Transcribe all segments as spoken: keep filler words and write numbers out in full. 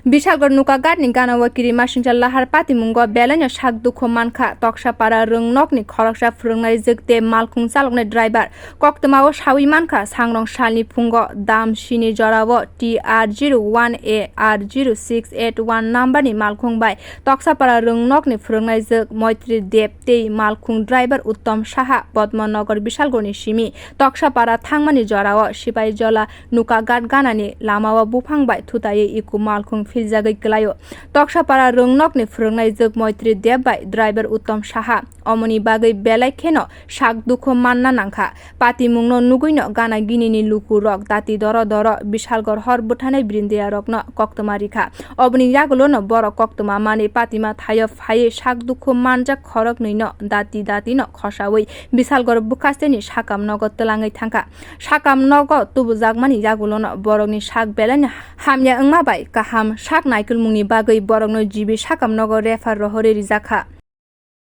Bishalgarh Nukaghatni ganao kirimasingcha lahar patimungo belaino sak dukhu mankha Toksapara Rwngnokni khoroksa phwrwngnaijwk tei malkhung chaloknai driver. Koktwmao sawi mankha, sangrong salni phungo dam sini jorao T R zero one A R zero six eight one numberni malkhung bai Toksapara Rwngnokni phwrwngnaijwk Moitri Deb tei malkhung driver Uttom Saha Padmanagar Bishalgarhni simi Toksapara thangmani jorao Sipaijala Nukaghat ganani lamao buphang bai thutaiwi iku malkhung philjagwi kwlaio. Toksapara Rwngnokni phwrwngnaijwk Moitri Deb bai driver Uttom Saha. Omoni bagwi belai kheno sak dukhu manna nangkha. Patimungno nugwino gana ginini lukurok dati doro doro Bishalgarh hor bwthanai brindiyarokno koktwma rikha. Oboni yagulono borok koktwma manwi patima thaio phaiwi sak dukhu manjak khoroknwino dati datino khosawi Bishalgarh bwkhasteni sakam nogo twlangwi thangkha. Sakam nogo tubujakmani yagulono borokni sak belaino hamya wngma bai kaham sak naikolmungni bagwi borokno G B sakam nogo refer rohorwi rijakkha.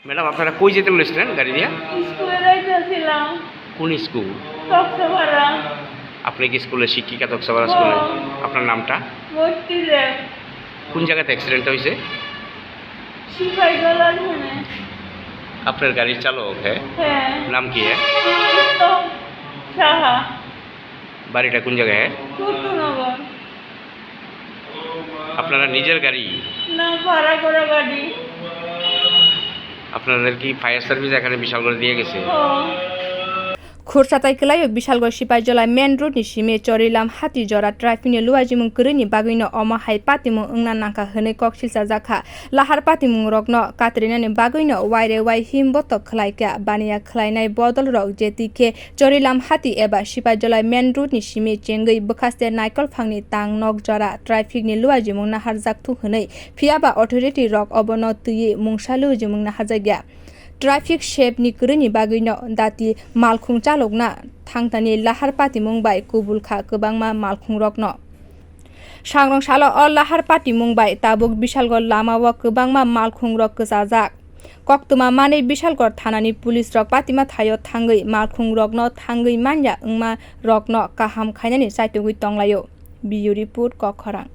Madam, আপনারা কই যেতে বলেছিলেন গাড়ি দিয়ে? স্কুলে যাইতেছিলাম। কোন স্কুল? তক্তাপাড়া। আপনি কি স্কুলের শিক্ষিকা তক্তাপাড়া স্কুলে? হ্যাঁ। আপনার নামটা? মৈত্রী দেব। কোন জায়গাতে অ্যাক্সিডেন্ট হয়েছে? সিপাহীজলার ওখানে। আপনার গাড়ির চালক, হ্যাঁ? হ্যাঁ। নাম কি, হ্যাঁ? উত্তম সাহা। বাড়িটা কোন জায়গায়, হ্যাঁ? চৌদ্দনগর। আপনারা নিজের গাড়ি? না, ভাড়া করা গাড়ি। আপনাদের কি ফায়ার সার্ভিস এখানে বিশালগড়ে দিয়ে গেছে? হ্যাঁ। Khursa tai kwlaio Bishalgarh Sipaijala main road ni simi Chorilam hati jora traffic ni luajimung kwrwini bagwino omo hai patimung wngna nangkha hwnwi kok silchajakha. Lahar patimung rokno katrinani bagwino waire wai him botok khwlaikha, baniya khwlainai bodol rok J T K Chorilam hati eba Sipaijala main road ni simi chengwi bwkhaste naikolphangni tang nok jora traffic ni luajimung naharjak thung hwnwi, phiyaba authority rok obono twiwi mungsa luajimung naharjakya. Traffic safety ni kwrwini bagwino dati malkhung chalokna thangtani lahar patimung bai kubul kha kwbangma malkhung rokno. Sangrong salo o lahar patimung bai tabuk Bishalgarh lamao kwbangma malkhung rok kwchajak. Koktwma manwi Bishalgarh thanani police rok patima thaio thangwi malkhung rokno thangwi manya wngma rokno kaham khainani chaitugwi tonglaio. Bureau report, Kokkhorang.